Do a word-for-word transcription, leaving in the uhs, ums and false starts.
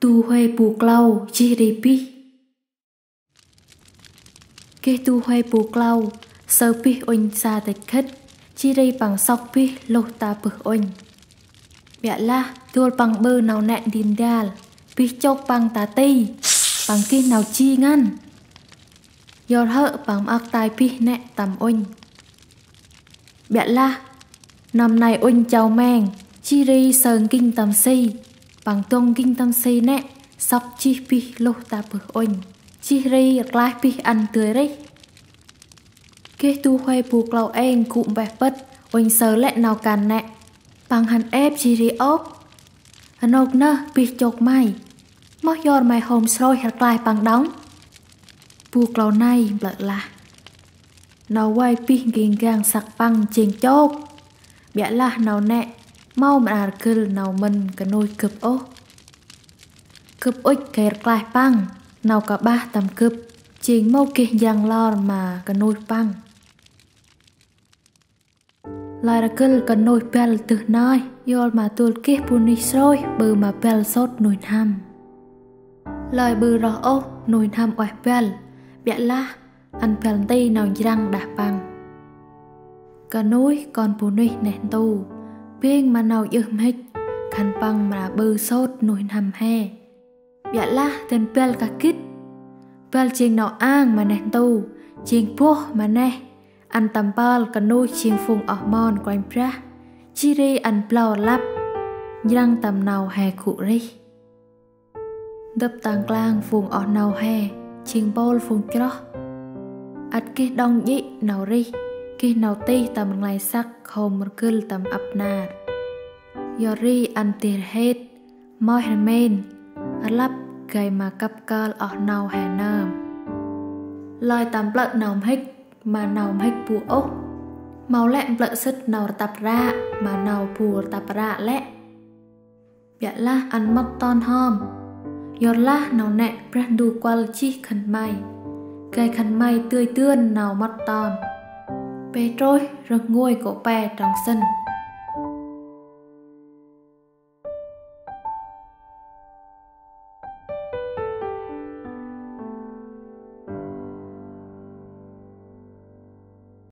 Du huê bu klâu jêh ri bêh. Geh du huê bu klâu saơ bêh ŭnh sa dăch khât, jêh ri păng sŏk bêh lôh ta bơh ŭnh. Ƀiălah dôl păng ƀư nau nĕ ndin ndal, bêh chôk păng ta ti, păng geh nau ji ngăn. Yor hơ̆ păng mƀăk tay bêh nĕ tâm ŭnh. Ƀiălah năm nây ŭnh chau meng, jêh ri saơ gĭnh tâm si, păng dŏng gĭnh tâm si nĕ, sŏk jêh bêh lôh ta bơh ŭnh, jêh ri rklaih bêh ăn dơi rêh. Geh du huê bu klâu êng gŭ mpeh pât, ŭnh saơ lĕ nau kan nĕ, păng hăn êp jêh ri ôp: Rnôk nơh bêh chôk may, moh yor may hôm srôih rklaih păng đŏng? Bu klâu nây mplơ̆ lah: Nau vay bêh n'ging gang săk păng jêng chôk, ƀiălah nau nĕ mâu mra rgâl nau mĭn kơnuih gâp ôh. Gâp ŭch gay rklaih păng, nau kƀah tâm gâp jêng mâu geh njrăng lor ma kơnuih păng. Lơi rgâl kơnuih băl dơh nơih, yor ma dôl geh bunuyh srôih ƀư ma băl sôt nuih n'hâm. Lơi ƀư roh ôh nuih n'hâm ueh băl, ƀiălah ăn băl nti nau njrăng đah păng. Kơnuih kon bunuyh neh ntu bêng ma nau djơh mhĭk, khân păng mra ƀư sôt nuih n'hâm he. Ƀiălah dăn băl kah gĭt, băl jêng nau ang ma neh ntu, jêng boh ma neh, ăn tâm mpơl kơnuih jêng phung oh mon Kôranh Brah, jêh ri ăn blau rlăp njrăng tâm nau he gŭ rêh. Ndŭp ta nklang phung oh nô he jêng mpôl phung chroh, ăt geh đŏng djĭ nau rêh, geh nau tih tâm rnglay săk hôm rgâl tâm ăp nar. Yor ri ăn dêh rhêt, moih rmên rlăp gay ma kăp kơl oh nô he nơm. Lơi ta mplơ̆ nau mhĭk ma nau mhĭk bu ôh, mâu lĕ mplơ̆ sât nau rtăp ră ma nau bu rtăp ră lĕ. Ƀiălah ăn mât ton hŏm, yorlah nau nĕ Brah Ndu kuăl jêh khân may, gay khân may dơi dơn nau mât ton. Pêtrôs rơh nguay kô̆ pe trong sĭn.